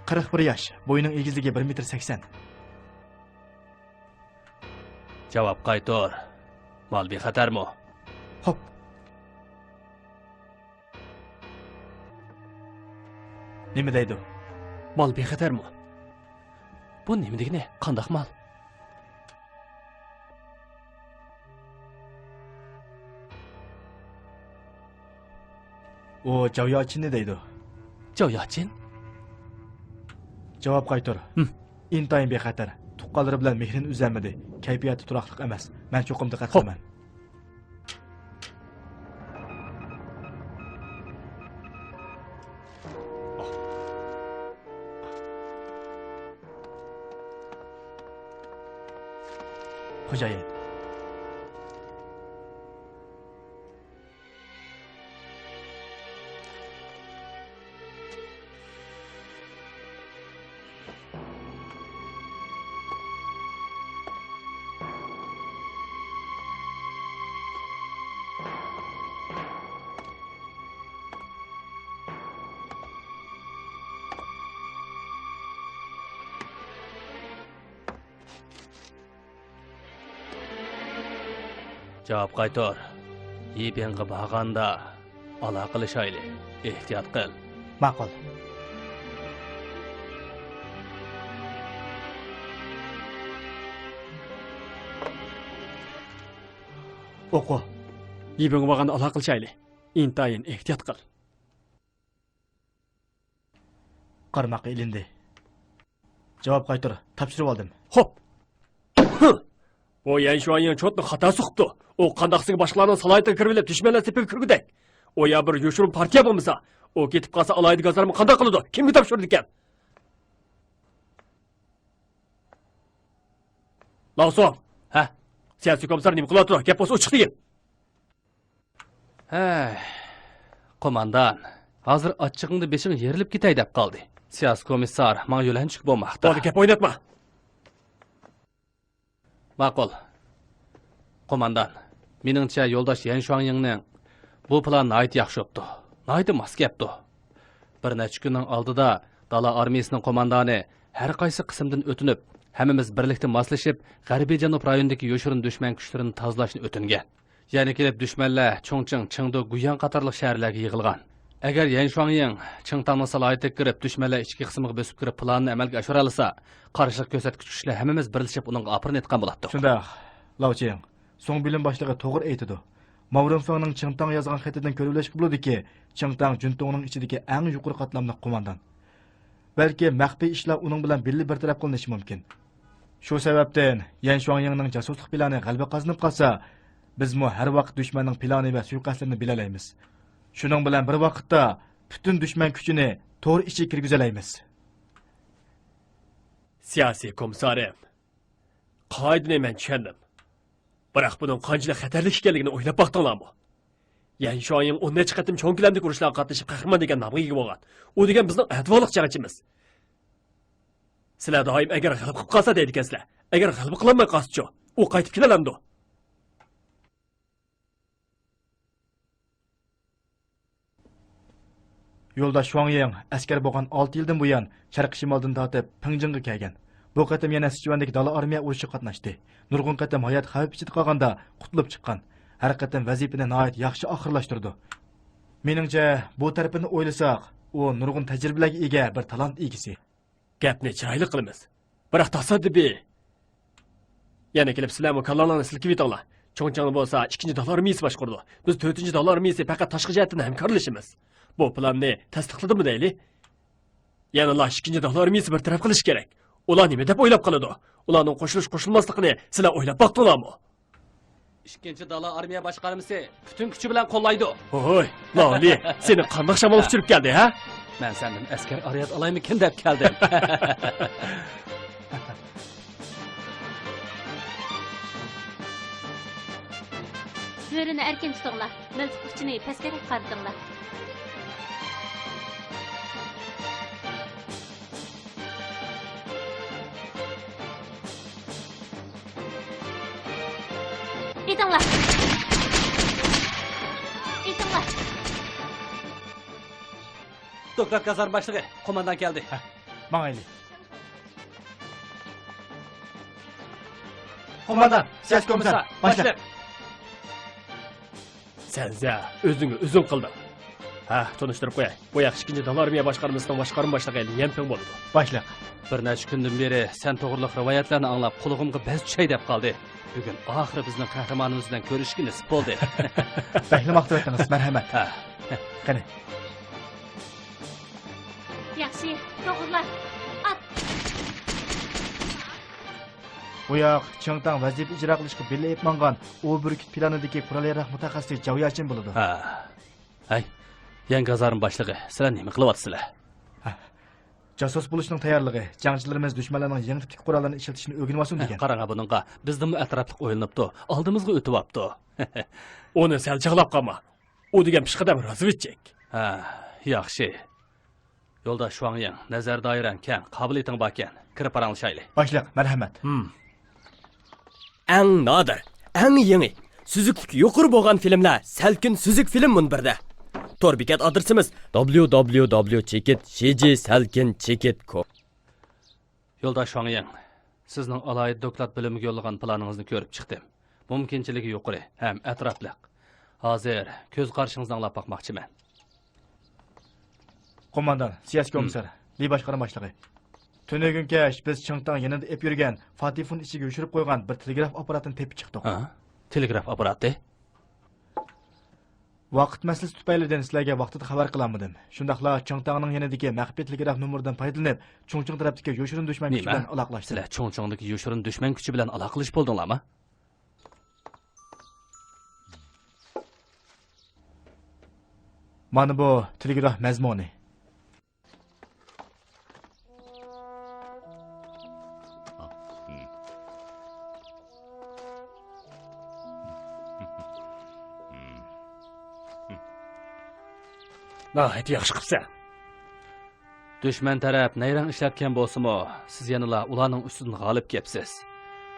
قىرىق بىر ياش. بويىنىڭ ئېگىزلىكى بىر مېتىر سەكسەن. جاۋاب قايتۇر. مال بىخەتەرمۇ؟ خوپ. نېمە دەيدۇ؟ مال بىخەتەرمۇ؟ بۇ نېمە دېگىنى؟ قانداق مال؟ ئۇ جاۋ ياچىننى دەيدۇ. جاۋ ياچىن؟ جاۋاب قايتۇر. ھىم. ئىنتايىن بىخەتەر. تۇغقانلىرى بىلەن مېھرىنى ئۈزەلمىدى. كەيپىياتى تۇراقلىق ئەمەس. مەن چوقۇم دىققەت قىلىمەن. خوجايىن. جاۋاب قايتۇر. يىبىڭغا بارغاندا ئالاقىلىشايلى. ئېھتىيات قىل. ماقۇل. ئوقۇ. يىبىڭغا بارغاندا ئالاقىلىشايلى. ئىنتايىن ئېھتىيات قىل. قارىماققا ئېلىندى. جاۋاب قايتۇر، تاپشۇرۇۋالدىم. خوپ. بۇ يەن شۇاڭيىڭ چوتنى خاتا سوقۇپتۇ. ئۇ قانداقسىگە باشقىلارنىڭ سالاھىيىتىگە كىرىۋېلىپ، دۈشمەنلەر سېپىگە كىرگۈدەك. ئۇ يا بىر يوشۇرۇن پارتىيە بولمىسا، ئۇ كېتىپ قالسا، ئالاھىدە گازارما قانداق قىلىدۇ؟ كىمگە تاپشۇرىدىكەن؟ لاۋسۇڭ. ھە؟ سىياسىي كومىسسار نېمە قىلىۋاتىدۇ؟ گەپ بولسا ئوچۇق دېگىن. ھەي، قوماندان، ھازىر ئاچچىقىڭدا بېشىڭ يېرىلىپ كېتەي دەپ قالدى. سىياسىي كومىسسار ماڭا يۆلەنچۈك بولماقتا. بولدى، گەپ ئويناتما. ماقۇل. قوماندان، مېنىڭچە يولداش يەن شۇاڭيىڭنىڭ بۇ پىلانى ناھايىتى ياخشى بوپتۇ. ناھايىتى ماس كەپتۇ. بىر نەچچە كۈننىڭ ئالدىدا دالا ئارمىيىسىنىڭ قوماندانى ھەر قايسى قىسىمدىن ئۆتۈنۈپ، ھەممىمىز بىرلىكتە ماسلىشىپ، غەربىي جەنۇب رايونىدىكى يوشۇرۇن دۈشمەن كۈچلىرىنى تازىلاشنى ئۆتۈنگەن. يەنە كېلىپ دۈشمەنلەر چۇڭچىڭ، چېڭدۇ، گۇيۈەن قاتارلىق شەھەرلەرگە يىغىلغان. ئەگەر يەن شۇاڭيىڭ چىڭتاڭنىڭ سالاھىيىتىگە كىرىپ، دۈشمەنلەر ئىچكى قىسمىغا بۆسۈپ كىرىپ، پىلانىنى ئەمەلگە ئاشۇرالىسا، قارشىلىق كۆرسەتكۈچى كۈچلەر ھەممىمىز بىرلىشىپ ئۇنىڭغا ئاپىرىن ئېيتقان بولاتتۇق. شۇنداق، لاۋچىڭ، سۇڭ بۆلۈم باشلىقى توغرا ئېيتىدۇ. ماۋ رېنفېڭنىڭ چىڭتاڭغا يازغان خېتىدىن كۆرۈۋېلىشقا بولىدۇكى، چىڭتاڭ جۇنتۇڭنىڭ ئىچىدىكى ئەڭ يۇقىرى قاتلاملىق قوماندان. بەلكى مەخپىي ئىشلار ئۇنىڭ بىلەن بىللە بىر تەرەپ قىلىنىشى مۇمكىن. شۇ سەۋەبتىن يەن شۇاڭيىڭنىڭ جاسۇسلۇق پىلانى غەلىبە قازىنىپ قالسا، بىزمۇ ھەر ۋاقىت دۈشمەننىڭ پىلانى ۋە سۇيىقەستلىرىنى بىلەلەيمىز. شۇنىڭ بىلەن بىر ۋاقىتتا پۈتۈن دۈشمەن كۈچىنى تور ئىچىگە كىرگۈزەلەيمىز. سىياسىي كومىسسارىم، قائىدىنى مەن چۈشەندىم. بىراق بۇنىڭ قانچىلىك خەتەرلىك ئىكەنلىكىنى ئويلاپ باقتىڭلارمۇ؟ يەن شۇاڭيىڭ ئون نەچچە قېتىم چوڭ كۆلەمدىكى ئۇرۇشلارغا قاتنىشىپ، قەھرىمان دېگەن نامغا ئىگە بولغان. ئۇ دېگەن بىزنىڭ ئەتىۋارلىق جەڭچىمىز. سىلەر دائىم «ئەگەر غەلىبە قىلىپ قالسا» دەيدىكەنسىلەر. ئەگەر غەلىبە قىلالماي قالسىچۇ؟ ئۇ قايتىپ كېلەلەمدۇ؟ يولداش شۇاڭيىڭ ئەسكەر بولغان ئالتە يىلدىن بۇيان، شەرقىي شىمالدىن تارتىپ پىڭجىڭغا كەلگەن. بۇ قېتىم يەنە سىچۈەندىكى دالا ئارمىيە ئۇرۇشىغا قاتناشتى. نۇرغۇن قېتىم ھايات خەۋپ ئىچىدە قالغاندا قۇتۇلۇپ چىققان. ھەر قېتىم ۋەزىپىنى ناھايىتى ياخشى ئاخىرلاشتۇرىدۇ. مېنىڭچە، بۇ تەرىپىنى ئويلىساق، ئۇ نۇرغۇن تەجرىبىلەرگە ئىگە بىر تالانت ئىگىسى. گەپنى چىرايلىق قىلىمىز. بىراق تاسادىپىي. يەنە كېلىپ سىلەرمۇ كاللاڭلارنى سىلكىۋېتىڭلار. چۇڭچىڭنى بولسا ئىككىنچى دالا ئارمىيىسى باشقۇرىدۇ. بىز تۆتىنچى دالا ئارمىيىسى پەقەت تاشقى جەھەتتىن ھەمكارلىشىمىز. بۇ پىلاننى تەستىقلىدىمۇ دەيلى. يەنىلا ئىككىنچى دالا ئارمىيىسى بىر تەرەپ قىلىش كېرەك. ئۇلار نېمە دەپ ئويلاپ قالىدۇ؟ ئۇلارنىڭ قوشۇلۇش قوشۇلماسلىقىنى سىلەر ئويلاپ باقتىڭلارمۇ؟ ئىككىنچى دالا ئارمىيە باشقارمىسى پۈتۈن كۈچى بىلەن قوللايدۇ. ھوي، لالى، سېنى قانداق شامال ئۇچۇرۇپ كەلدى، ھە؟ مەن سەندىن ئەسكەر ئارىيەت ئالايمىكىن دەپ كەلدىم. بۆرىنى ئەركىن تۇتۇڭلار، مىلتىق ئۇچىنى پەسكىرەك قارىتىڭلار. ئېتىڭلار! ئېتىڭلار! دوكلات كازارما باشلىقى، قوماندان كەلدى. ھە، ماڭايلى. قوماندان، سىياسىي كومىسسار، باشلىق. سەنزە، ئۆزۈڭگە ئۆزۈڭ قىلدىڭ. ھە، تونۇشتۇرۇپ قوياي. بۇ ياق ئىككىنچى دالا ئارمىيە باشقارمىسىنىڭ باشقارما باشلىقى ليەنپىڭ بولىدۇ. باشلىق. بىر نەچچە كۈندىن بېرى سەن توغرىلىق رىۋايەتلەرنى ئاڭلاپ، قۇلىقىمغا بەز چۈشەي دەپ قالدى. بۈگۈن ئاخىرى بىزنىڭ قەھرىمانىمىز بىلەن كۆرۈشۈشكە نېسىپ بولدى. بەكلا ماختىۋەتتىڭىز، مەرھەمەت. ھە. قېنى. ياخشى، توغرىلا. ئات! بۇ ياق چىڭتاڭ ۋەزىپە ئىجرا قىلىشقا بىللە ئېلىپ ماڭغان ئۇ بۈركۈت پىلانىدىكى قورال-ياراغ مۇتەخەسسىسى جاۋ ياشىن بولىدۇ. ھە. ھەي، يەنى كازارما باشلىقى، سىلەر نېمە قىلىۋاتىسىلەر؟ ھە. جاسۇس بولۇشنىڭ تەييارلىقى، جەڭچىلىرىمىز دۈشمەنلەرنىڭ يېڭى تىپتىكى قوراللارنى ئىشلىتىشىنى ئۆگىنىۋالسۇن دېگەن. قاراڭا بۇنىڭغا، بىزدىنمۇ ئەتراپلىق ئويلىنىپتۇ، ئالدىمىزغا ئۆتۈۋاپتۇ. ئۇنى سەل چاغلاپ قالما. ئۇ دېگەن پېشقەدەم رازۋېدچىك. ھە، ياخشى. يولداش شۇاڭيىڭ، نەزەر دائىرەڭ كەڭ، قابىلىيىتىڭ باركەن. كىرىپ پاراڭلىشايلى. باشلىق، مەرھەمەت. ھىم. ئەڭ نادىر، ئەڭ يېڭى، سۈزۈكلۈكى يۇقىرى بولغان فىلىملەر سەلكىن سۈزۈك فىلىم مۇنبىرىدە. تور بېكەت ئادرېسىمىز: دابليۇ دابليۇ دابليۇ چېكىت شىجى سەلكىن چېكىت كوم. يولداش شۇاڭيىڭ، سىزنىڭ ئالاھىدە دوكلات بۆلۈمىگە يوللىغان پىلانىڭىزنى كۆرۈپ چىقتىم. مۇمكىنچىلىكى يۇقىرى ھەم ئەتراپلىق. ھازىر كۆز قارىشىڭىزنى ئاڭلاپ باقماقچىمەن. قوماندان، سىياسىي كومىسسار، لى باشقارما باشلىقى. تۈنۈگۈن كەچ بىز چىڭتاڭ يېنىدا ئېلىپ يۈرگەن فاتىفۇن ئىچىگە يوشۇرۇپ قويغان بىر تېلېگراف ئاپپاراتىنى تېپىپ چىقتۇق. ھە؟ تېلېگراف ئاپپاراتى؟ ۋاقىت مەسىلىسى تۈپەيلىدىن سىلەرگە ۋاقتىدا خەۋەر قىلالمىدىم. شۇنداقلا چىڭتاڭنىڭ يېنىدىكى مەخپىي تېلېگراف نومۇرىدىن پايدىلىنىپ، چۇڭچىڭ تەرەپتىكى يوشۇرۇن دۈشمەن كۈچى نېمە؟ بىلەن ئالاقىلاشتىم. سىلەر چۇڭچىڭدىكى يوشۇرۇن دۈشمەن كۈچى بىلەن ئالاقىلىشىپ بولدۇڭلارمۇ؟ مانا بۇ تېلېگراف مەزمۇنى. ناھايىتى ياخشى قىپسەن. دۈشمەن تەرەپ نەيرەڭ ئىشلەتكەن بولسىمۇ، سىز يەنىلا ئۇلارنىڭ ئۈستىدىن غالىب كەپسىز.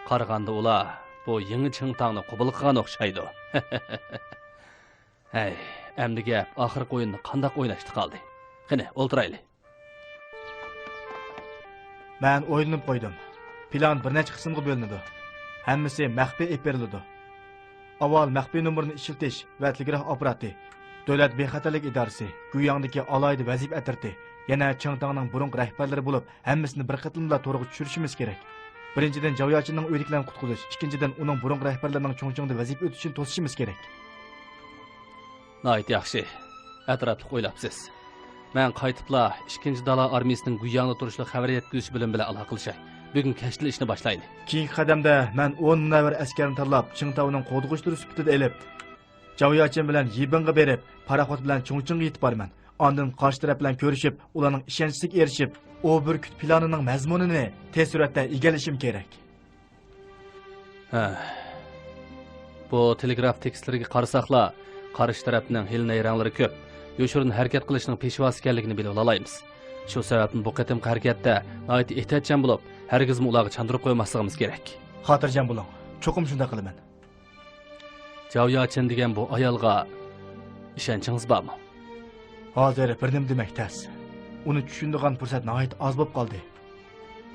قارىغاندا ئۇلار بۇ يېڭى چىڭتاڭنى قوبۇل قىلغان ئوخشايدۇ. ھەي، ئەمدى گەپ ئاخىرقى ئويۇننى قانداق ئويناشتا قالدى. قېنى، ئولتۇرايلى. مەن ئويلىنىپ قويدۇم. پىلان بىر نەچچە قىسىمغا بۆلۈنىدۇ. ھەممىسى مەخپىي ئېلىپ بېرىلىدۇ. ئاۋۋال مەخپىي نومۇرنى ئىشلىتىش ۋە تېلېگراف ئاپپاراتى، دۆلەت بىخەتەرلىكى ئىدارىسى، گۇياڭدىكى ئالاھىدە ۋەزىپە ئەترىتى، يەنە چىڭتاڭنىڭ بۇرۇنقى رەھبەرلىرى بولۇپ، ھەممىسىنى بىر قېتىملا تورغا چۈشۈرۈشىمىز كېرەك. بىرىنچىدىن، جاۋ ياچىننىڭ ئۆيىدىكىلەرنى قۇتقۇزۇش، ئىككىنچىدىن، ئۇنىڭ بۇرۇنقى رەھبەرلىرىنىڭ چۇڭچىڭدا ۋەزىپە ئۆتىشىنى توسۇشىمىز كېرەك. ناھايىتى ياخشى. ئەتراپلىق ئويلاپسىز. مەن قايتىپلا ئىككىنچى دالا ئارمىيىسىنىڭ گۇياڭدا تۇرۇشلۇق خەۋەر يەتكۈزۈش بۆلۈمى بىلەن ئالاقىلىشاي. بۈگۈن كەچتىلا ئىشنى باشلايلى. كېيىنكى قەدەمدە مەن ئون مۇنەۋۋەر ئەسكەرنى تاللاپ، چىڭتاۋنىڭ قوغدىغۇچىلىرى سۈپىتىدە ئېلىپ، جاۋ ياچىن بىلەن يىبىنغا بېرىپ، پاراخوت بىلەن چۇڭچىڭغا يېتىپ بارىمەن. ئاندىن قارشى تەرەپ بىلەن كۆرۈشۈپ، ئۇلارنىڭ ئىشەنچىسىگە ئېرىشىپ، ئۇ بۈركۈت پىلانىنىڭ مەزمۇنىنى تېز سۈرئەتتە ئىگىلىشىم كېرەك. ھە. بۇ تېلېگراف تېكىستلىرىگە قارىساقلا، قارشى تەرەپنىڭ ھىيلە-نەيرەڭلىرى كۆپ، يوشۇرۇن ھەرىكەت قىلىشنىڭ پېشۋاسى ئىكەنلىكىنى بىلىۋالالايمىز. شۇ سەۋەبتىن بۇ قېتىمقى ھەرىكەتتە ناھايىتى ئېھتىياتچان بولۇپ، ھەرگىزمۇ ئۇلارغا چاندۇرۇپ قويماسلىقىمىز كېرەك. خاتىرجەم بولۇڭ، چوقۇم شۇنداق قىلىمەن. جاۋ ياچىن دېگەن بۇ ئايالغا ئىشەنچىڭىز بارمۇ؟ ھازىر بىر نېمە دېمەك تەس. ئۇنى چۈشىنىدىغان پۇرسەت ناھايىتى ئاز بولۇپ قالدى.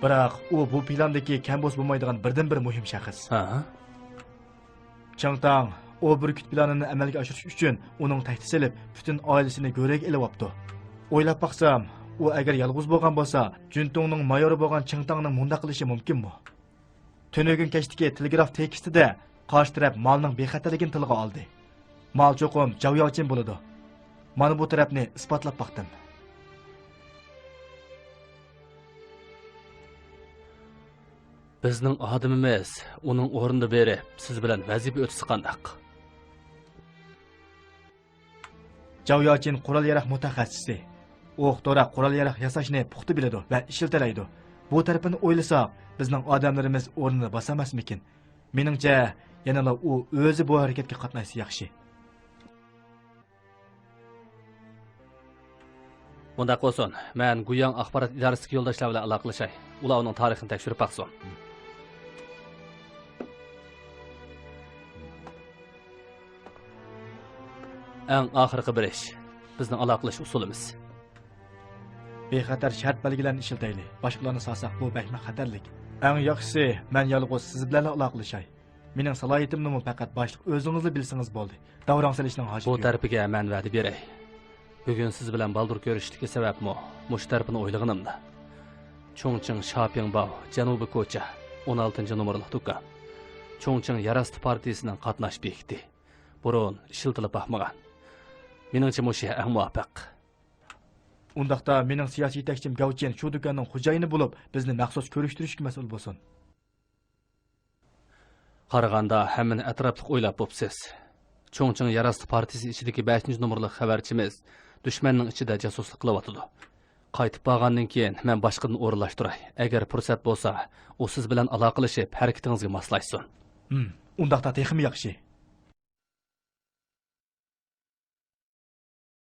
بىراق ئۇ بۇ پىلاندىكى كەم بولسا بولمايدىغان بىردىنبىر مۇھىم شەخس. ھە؟ چىڭتاڭ ئۇ بۈركۈت پىلانىنى ئەمەلگە ئاشۇرۇش ئۈچۈن ئۇنىڭ تەھدىت سېلىپ، پۈتۈن ئائىلىسىنى گۆرۈگە ئېلىۋاپتۇ. ئويلاپ باقسام، ئۇ ئەگەر يالغۇز بولغان بولسا، جۈنتۇڭنىڭ مايورى بولغان چىڭتاڭنىڭ مۇنداق قىلىشى مۇمكىنمۇ؟ تۈنۈگۈن كەچتىكى تېلېگراف تېكىستىدە قارشى تەرەپ مالنىڭ بىخەتەرلىكىنى تىلغا ئالدى. مال چوقۇم جاۋ ياۋچىن بولىدۇ. مانا بۇ تەرەپنى ئىسپاتلاپ باقتىم. بىزنىڭ ئادىمىمىز ئۇنىڭ ئورنىدا بېرىپ، سىز بىلەن ۋەزىپە ئۆتىسە قانداق؟ جاۋ ياچىن قورال-ياراق مۇتەخەسسىسى. ئوق-دورا، قورال-ياراق ياساشنى پۇختا بىلىدۇ ۋە ئىشلىتەلەيدۇ. بۇ تەرىپىنى ئويلىساق، بىزنىڭ ئادەملىرىمىز ئورنىنى باساماسمىكىن؟ مېنىڭچە، يەنىلا ئۇ ئۆزى بۇ ھەرىكەتكە قاتناشسا ياخشى. مۇنداق بولسۇن، مەن گۇياڭ ئاخبارات ئىدارىسىدىكى يولداشلار بىلەن ئالاقىلىشاي. ئۇلار ئۇنىڭ تارىخىنى تەكشۈرۈپ باقسۇن. ئەڭ ئاخىرقى بىر ئىش، بىزنىڭ ئالاقىلىشىش ئۇسۇلىمىز. بىخەتەر شەرت بەلگىلەرنى ئىشلىتەيلى. باشقىلارنى سالساق، بۇ بەكمۇ خەتەرلىك. ئەڭ ياخشىسى، مەن يالغۇز سىز بىلەنلا ئالاقىلىشاي. مېنىڭ سالاھىيىتىمنىمۇ پەقەت باشلىق ئۆزىڭىزلا بىلسىڭىز بولدى. داۋراڭ سېلىشنىڭ ھاجىتى بۇ يوق. تەرىپىگە مەن ۋەدە بېرەي. بۈگۈن سىز بىلەن بالدۇر كۆرۈشۈشتىكى سەۋەبمۇ مۇشۇ تەرىپىنى ئويلىغىنىمدا. چۇڭچىڭ شاپىڭباۋ، جەنۇبىي كوچا، ئون ئالتىنچى نومۇرلۇق دۇكان. چۇڭچىڭ يەر ئاستى پارتىيىسىنىڭ قاتناش بېكىتى. بۇرۇن ئىشلىتىلىپ باقمىغان. مېنىڭچە مۇشۇ يەر ئەڭ مۇۋاپىق. ئۇنداقتا مېنىڭ سىياسىي يېتەكچىم گاۋچىن شۇ دۇكاننىڭ خوجايىنى بولۇپ، بىزنى مەخسۇس كۆرۈشتۈرۈشكە مەسئۇل بولسۇن. قارىغاندا ھەممىنى ئەتراپلىق ئويلاپ بوپسىز. چۇڭچىڭ يەر ئاستى پارتىيىسى ئىچىدىكى بەشىنچى نومۇرلۇق خەۋەرچىمىز دۈشمەننىڭ ئىچىدە جاسۇسلۇق قىلىۋاتىدۇ. قايتىپ بارغاندىن كېيىن مەن باشقىدىن ئورۇنلاشتۇراي. ئەگەر پۇرسەت بولسا، ئۇ سىز بىلەن ئالاقىلىشىپ، ھەرىكىتىڭىزگە ماسلاشسۇن. ھىم، ئۇنداقتا تېخىمۇ ياخشى.